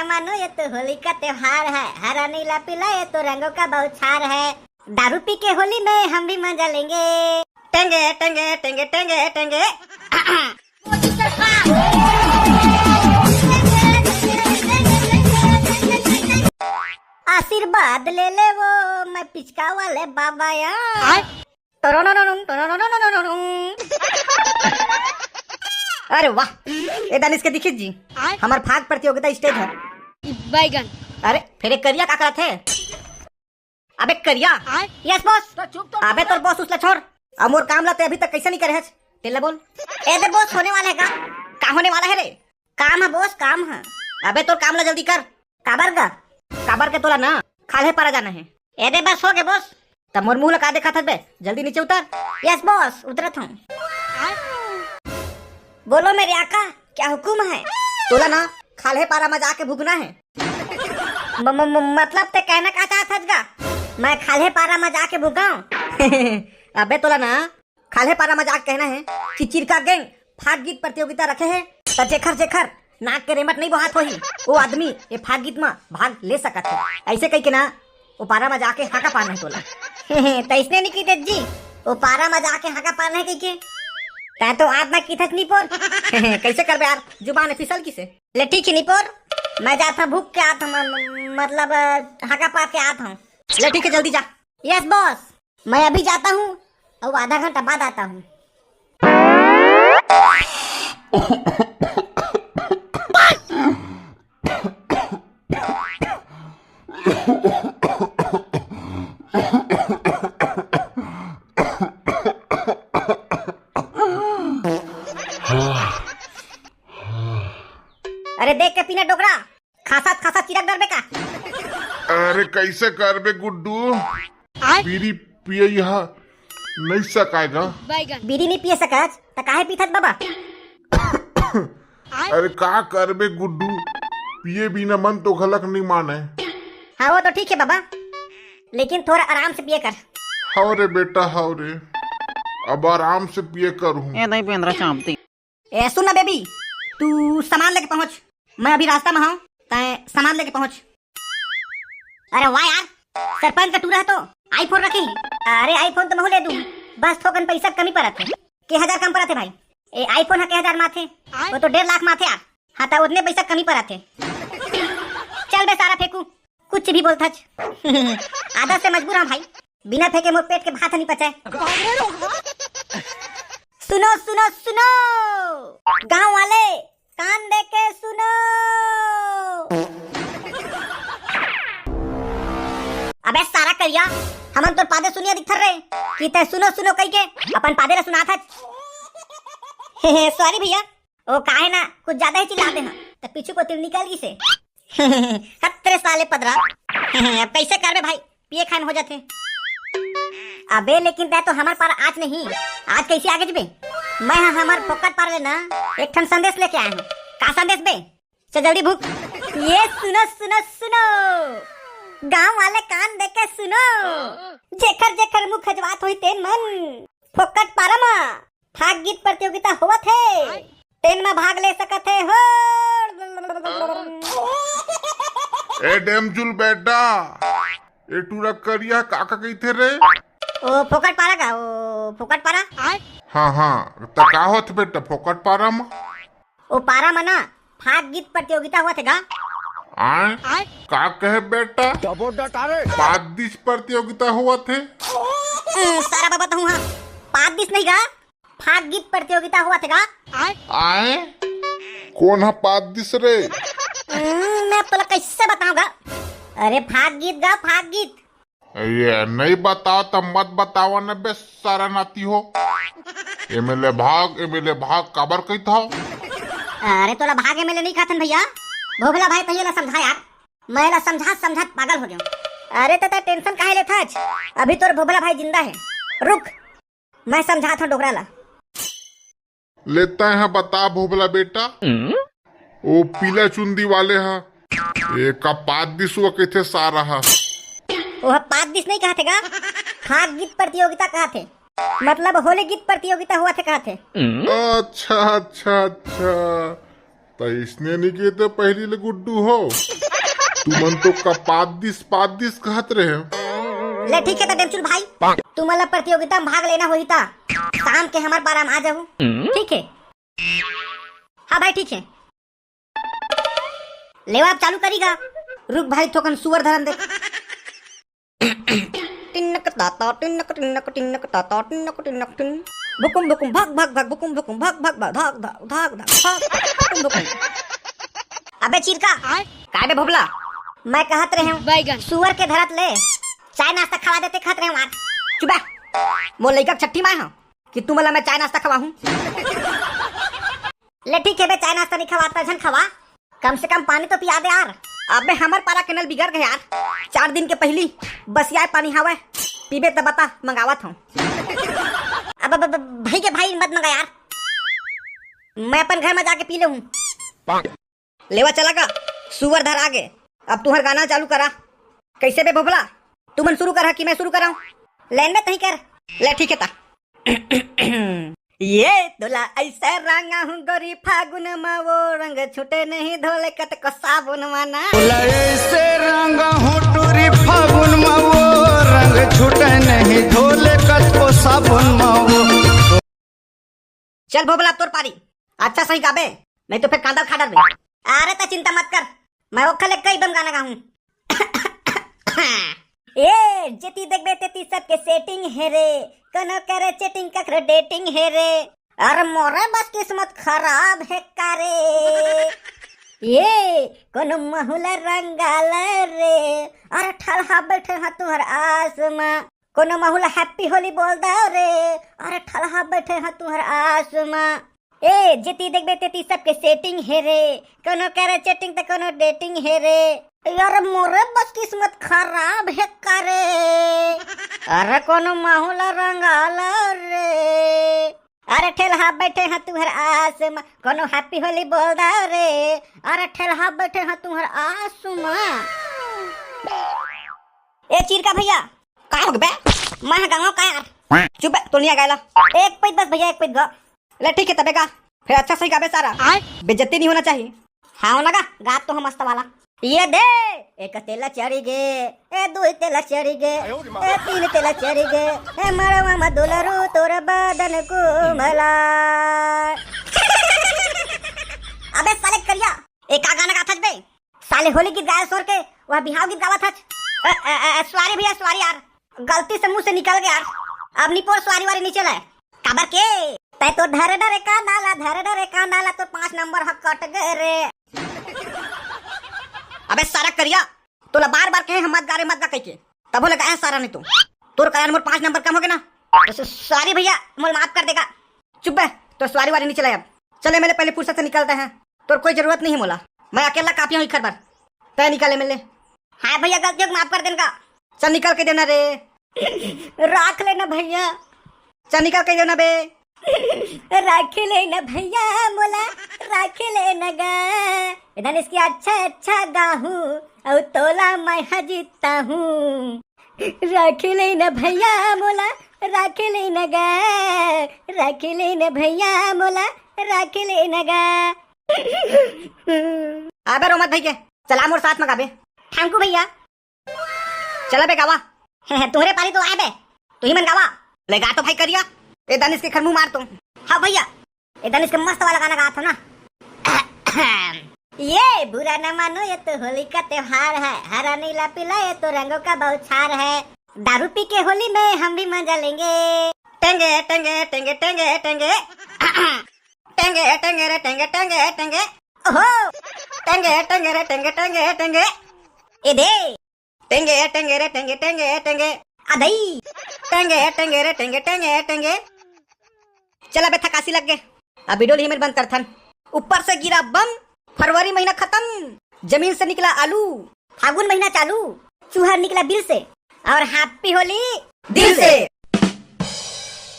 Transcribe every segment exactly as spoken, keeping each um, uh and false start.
मानो ये तो होली का त्योहार है, हरा नीला पीला ये तो रंगों का बौछार है। दारू पी के होली में हम भी मजा लेंगे। टेंगे टेंगे टेंगे टेंगे टेंगे। आशीर्वाद ले ले वो, मैं पिचका वाले बाबा यार। टोरोनोनोन, टोरोनोनोन। अरे वाह, ए दानिश के दीक्षित जी, हमर फाग प्रतियोगिता स्टेज है। बैगन। अरे, फेर ए करिया का करत हे? अबे करिया। Yes boss. अबे तोर बॉस उसला छोड़। अब मोर काम ला ते अभी तक कैसे नहीं करे हच? तेला बोल। ए दे बॉस, होने वाला है का? का होने वाला है रे? काम है बॉस, काम है। अबे तोर काम ला जल्दी कर। काबर गा? काबर के तोला ना खाल्हे पारा जाना है। ए दे बस हो गे बॉस। तब मोर मुंह ला का देखत हस बे? जल्दी नीचे उतर। यस बॉस, उतरत हूँ। बोलो मेरे आका, क्या हुक्म है? तोला ना खाल्हे पारा में जाके भुगना है। म-, म-, म-, मतलब ते कहना का चाहत हस गा? मैं खाल्हे पारा में जाके भुगाऊं? अबे तोला ना खाल्हे पारा में जाके कहना है कि चिरका गैंग फाग गीत प्रतियोगिता रखे है, त जेखर जेखर नाक के रेमट नहीं बोहात होही, वो आदमी ये फाग गीत में भाग ले सकत है। ऐसे कह के ना, वो पारा में जाके हाका पारना है तोला। त इसने नहीं की जी, वो पारा में जाके हाका पारना है कह के। तै तो आप ना की थस निपोर। कैसे करबे यार, जुबान है फिसल किसे? ले ठीक है निपोर, मैं जात हूँ भूख के आत हूँ, म-, म-, मतलब हाका पार के आत हूँ। ले ठीक है, जल्दी जा। यस बॉस, मैं अभी जाता हूँ और आधा घंटा बाद आता हूँ। अरे देख के पीना डोकरा, खासा खासा चिरक डरबे का? अरे कैसे करबे गुड्डू, बीड़ी पिए यहाँ नहीं सकाएगा। बीड़ी नहीं पिए सकच त काहे पीथत बाबा? अरे का करबे गुड्डू, पिए बिना मन तो घलक नहीं माने। हाँ वो तो ठीक है बाबा, लेकिन थोड़ा आराम से पिए कर। हाव रे बेटा, हाव रे, अब आराम से पिए कर हूँ। ए दई पेंद्रा चांपती। ए सुन ना बेबी, तू सामान लेके पहुंच, मैं अभी रास्ता में हूँ, तै सामान लेके पहुंच। अरे वाह यार, सरपंच का टूरा है तो आईफोन रखे ही। अरे आईफोन तो महू ले दूं, बस थोकन पैसा कमी परत है। के हजार कम परत है भाई? ए आईफोन है के हजार माथे? वो तो डेढ़ लाख माथे यार। हाँ, तो उतने पैसा कमी परत है। चल बे सारा फेंकू, कुछ भी बोलथच। आदत से मजबूर हूँ भाई, बिना फेंके मोर पेट के भात नहीं पचे। सुनो सुनो सुनो, गांव वाले कान दे के सुनो। अबे सारा करिया, हमन तोर पादे सुनिया दिखथर रे, कि तै सुनो सुनो कहि के अपन पादे ला सुनाथच। सॉरी भैया, ओ काहे ना कुछ ज्यादा ही चिल्ला दे हन, त पीछू को तिल निकल गिसे। हत रे साले पदरा। अब कैसे करबे भाई, पिए खाए में हो जाथे। अबे लेकिन तै तो हमर पार आज नहीं, आज कैसे आगे जबे? मैं ह हमर फोकट पार ले ना एक ठन संदेश लेके आए हूँ। का संदेश बे? चल जल्दी भूख। ये सुनो सुनो सुनो, गांव वाले कान दे के सुनो, जेखर जेखर मुंह खजवात होई तेन मन फोकट पारा मा फाग गीत प्रतियोगिता होवत हे, तेन म भाग ले सकत हे हो। ए डेमजुल बेटा, ए टूरा करिया काका कहिथे रे? ओ फोकट पारा का, ओ फोकट पारा। हाँ हाँ, त का होत बेटा फोकट पारा म? ओ पारा म ना फाग गीत प्रतियोगिता होवत हे गा। आय? का कहे बेटा? डबो डटारे। पाददिस प्रतियोगिता होवत हे? हम्म, सारा बाबा तो हूँ हाँ, पाददिस नहीं गा, फाग गीत प्रतियोगिता होवत हे गा। आय? कोन ह पाददिस रे? हम्म, मैं अब तोला कैसे बताऊं गा? अरे फाग गीत गा, फाग गीत। ये नहीं बताओ त मत बताओ न बे सारा नाती हो। एमे ले भाग, एमे ले भाग काबर कहिथव? अरे तोला भाग एमे ले नहीं खाथन भैया, भोभला भाई तैयो ला समझा यार, मैं ला समझात समझात पागल हो गयो। अरे त तै टेंशन काहे लेथच, अभी तोर भोभला भाई जिंदा हे, रुक मैं समझात हूँ डोकरा ला। ले तैं ह बता भोभला बेटा, ओ पीला चुंदी वाले ह, ए का पाददिस वो कहिथे सारा ह? ओह पाददिस नहीं कहथे गा, फाग गीत प्रतियोगिता कहथे, मतलब होली गीत प्रतियोगिता होवत हे कहथे। अच्छा अच्छा अच्छा, तइसने नहीं के तो पहली ले गुड्डू हो, तुमन तो कपादिस पादिस कहत रहे। ले ठीक है त डेमचुल भाई, तुमन ला प्रतियोगिता में भाग लेना होही त शाम के हमर पारा में आ जाहू। ठीक है? हाँ भाई ठीक है। लेवा अब चालू करी गा। रुक भाई थोकन सुअर धरन दे। टिन्नक ताता टिन्नक टिन्नक टिन्नक ताता टिन्नक टिन्नक टिन। भुकुम भुकुम भक भक भक भुकुम भुकुम भक भक भक धाक धाक धाक धाक भक भुकुम भुकुम। अबे चिरका, आय? काय बे भोबला? मैं कहत रहे हूँ, बैगन। सुअर के धरत ले चाय नाश्ता खवा देते कहत रहे हूँ आज। चुप बे। मोर लइका के छट्ठी माय ह कि तुमन ला मैं चाय नाश्ता खवाहूँ। ले ठीक है बे, चाय नाश्ता नहीं खवाता झन खवा, कम से कम पानी तो पिया दे यार। अबे हमर पारा के नल बिगड़ गए यार, चार दिन के पहली बसियाए पानी हावय, पीबे त बता मंगावत हूँ। अब, अब, अब भाई के भाई मत मंगा यार, मैं अपन घर में जाके पी ले हूँ। लेवा चला का, सुअर धर आगे। अब तुहर गाना चालू करा। कैसे बे भोभला, तुमन शुरू करा कि मैं शुरू कराऊं? लाइन में तही कर। ले ठीक है ता। ये तोला ऐसे रंगा हूँ गोरी फागुन मा, वो रंग छूटे नहीं धोले कतको साबुन मा ना। तोला ऐसे रंगा हूँ टोरी फागुन मा, वो रंग छूटे नहीं धोले कतको साबुन मा वो। चल भोभला, अब तोर पारी। अच्छा सही गाबे, नहीं तो फिर कांदा खा डालबे। अरे त चिंता मत कर, मैं ओखर ले कई बम गाना गाहूं। ए जेती देखबे तेती सबके सेटिंग हे रे, कोनो करे चेटिंग ककरो डेटिंग हे रे। अरे मोरे बस किस्मत खराब हे का रे। ये कोनो महुला रंगाला रे, अरे ठलहा बैठे हा तुहर आस मा। कोनो महू ला हैप्पी होली बोल दव रे, अरे ठलहा बैठे हा तुहर आस मा। ए जेती देखबे तेती सबके सेटिंग हे रे, कोनो करे चेटिंग त कोनो डेटिंग हे रे। यार मोरे बस किस्मत खराब हे का रे। अरे कोनो महू ला रंगाला रे, अरे ठेलहा बैठे हा तुहर आस मा, कोनो हैप्पी होली बोल दव रे, अरे ठेलहा बैठे हा तुहर आस मा। ए चिरका भैया, का हो गे बे? मैं ह गाँव का यार। चुप बे, तो नहीं आ गायला। एक पैत बस भैया, एक पैत गा। ले ठीक है तबे गा, फिर अच्छा सही गाबे सारा। आय? बेइज्जती नहीं होना चाहिए। हाँ ना गा, गा तो हम मस्त वाला। ये दे, एक तेला चढ़ी गे, ए दुई तेला चढ़ी गे, ए तीन तेला चढ़ी गे, ए मड़वा म दुलरू तोर बदन कुंभला। अबे साले करिया, ए का गाना गाथच बे? साले होली गीत गाए सोर के, वह बिहाव गीत गावत हच। अ, अ, अ, सॉरी भैया, सॉरी यार, गलती से मुंह से निकल गया यार। अब निपोर सॉरी वारी नहीं चला है। काबर के? तै तो धर डरे का नाला, धर डरे का नाला, तो पाँच नंबर ह कट गए रे। अबे सारा करिया, तोला बार बार कहे हम मत गा रे, मत गा कह के, तभो ले गाए सारा नहीं तो। तोर कारण मोर पाँच नंबर कम हो गए ना। तो स-, सॉरी भैया, मोल माफ कर देगा। चुप बे, तो सॉरी वारी नहीं चला अब। चले मेरे पहले फुर्सत से निकलते हैं। तोर कोई जरूरत नहीं है मोला, मैं अकेला काफी हूँ इखर बार। तय निकाले मिलने। हाँ भैया, गलतियों को माफ कर देना। चल निकल के देना रे। राख लेना भैया। चल निकल के देना बे। राख लेना भैया मोला, राख लेना गा। इधर इसकी अच्छा अच्छा गाहूँ, और तोला मैं हजीता हूँ। राख लेना भैया मोला, राख लेना गा, राख लेना भैया मोला, राख लेना गा। आबे रो मत भई के, चला मोर साथ म गाबे। ठांकू भैया। चला बे गावा। हे, हे, तुम्हरे पारी तो आए बे, तुही मन गावा। ले गा तो भाई करिया। ए दानिश के खरमू मार तो। हाँ भैया, ए दानिश के मस्त वाला गाना गात हो ना। ये बुरा न मानो, ये तो होली का त्योहार है, हरा नीला पीला ये तो रंगों का बौछार है, दारू पी के होली में हम भी मजा लेंगे। टेंगे टेंगे टेंगे टेंगे टेंगे। टेंगे टेंगे रे टेंगे टेंगे टेंगे। ओहो। टेंगे टेंगे रे टेंगे टेंगे टेंगे। ए दे। टेंगे टेंगे रे टेंगे टेंगे टेंगे। अदई। टेंगे टेंगे रे टेंगे टेंगे टेंगे। चला बे, थकासी लग गे। अब वीडियो यहीं मेर बंद करथन। ऊपर से गिरा बम, फरवरी महीना खतम, जमीन से निकला आलू, फागुन महीना चालू, चूहा निकला बिल से, और हैप्पी होली दिल से।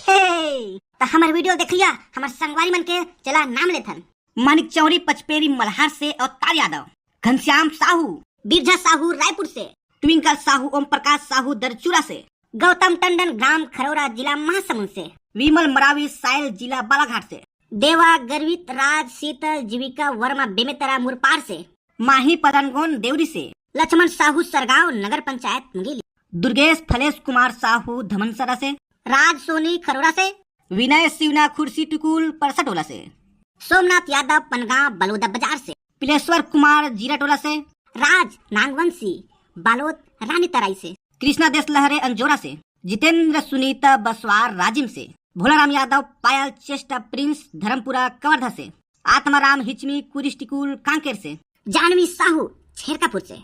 हे, त हमर वीडियो देखिया, हमर संगवारी मन के चला नाम लेथन। मानिक चौरी पचपेरी मल्हार से अवतार यादव, घनश्याम साहू, बिरजा साहू रायपुर से, ट्विंकल साहू, ओम प्रकाश साहू दरचूरा से, गौतम टंडन ग्राम खरौरा जिला महासमुंद से, विमल मरावी सायल जिला बालाघाट से, देवा गर्वित राज शीतल जीविका वर्मा बेमेतरा मुरपार से। माही पदनगोन देवरी से। लक्ष्मण साहू सरगांव नगर पंचायत मुंगेली। दुर्गेश फलेश कुमार साहू धमनसरा से। राज सोनी खरोरा से। विनय सिवना खुर्सी टुकुल परसा टोला से। सोमनाथ यादव पनगांव बलौदा बाजार से। पिलेश्वर कुमार जीरा टोला से। राज नांगवंशी बालोद रानी तराई से। कृष्णा देश लहरे अंजोरा से। जितेंद्र सुनीता बसवार राजिम से। भोलाराम यादव पायल चेष्टा प्रिंस धर्मपुरा कवर्धा से। आत्माराम हिचमी कुरिस्टिकुल कांकेर से। जानवी साहू छेरकापुर से।